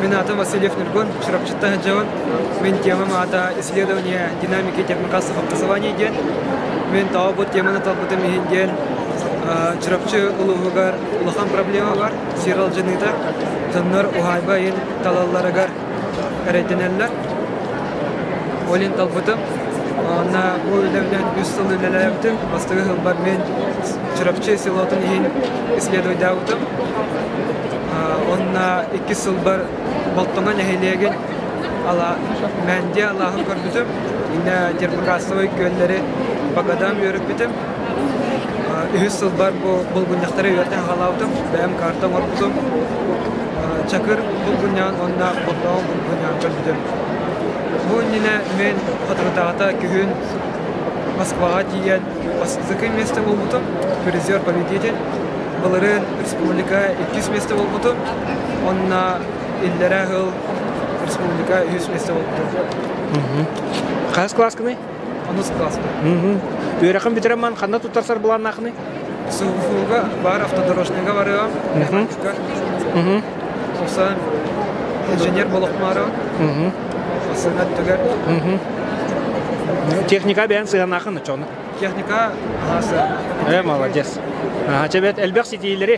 Мин аатым Васильев Ньургун, Чурапчыттан сылдьабын. Мин темам аата «Исследование динамики термокассовых образований» диэн. Мин тоҕо бу теманы талбытым иһин диэн Чурапчы улууһугар улахан проблема бар, сир алдьаныыта. Дьоннор уһаайба иһин талалларыгар эрэйдэнэллэр. Ол иһин талбытым. Онно бу үлэбинэн үс сыл үлэлээбитим. Бастакы сылбар мин Чурапчы селотун иһин исследуйдаабытым. Онно иккис сылбар Болтоҥо нэһилиэгин ала Мэндиэ алааһын көрбүтүм. Иннэ термокассовай күөллэри Багадам үөрэппитим. Үһүс сылбар бу булгунньахтары үөрэтэн хаалаабытым. Бэйэм карта оҥорбутум. Чакыр булгунньаҕын уонна Болтоҥо булгунньаҕын көрбүтүм. Бу иннинэ мин соторутааҕыта күһүн Москваҕа тиийэн бастакы миэстэ буолбутум, призер-победитель. Былырыын республика иккис миэстэ буолбутум. Уонна иллэрээ сыл республика үһүс миэстэ буолбутум. Хаһыс кылааскыный? Онус кылааспын. Үөрэхин бүтэрэн баран ханна туттарсар былааннаахыный? СУФУга баар автодорожныйга барыам. Оса инженер болохмаарым. Сыһыан өттүгэр. Техника бэйэн сыһыаннаахын очону. Техника аһаа Э, молодец. Ага, чэбэт элбэх ситиилэри.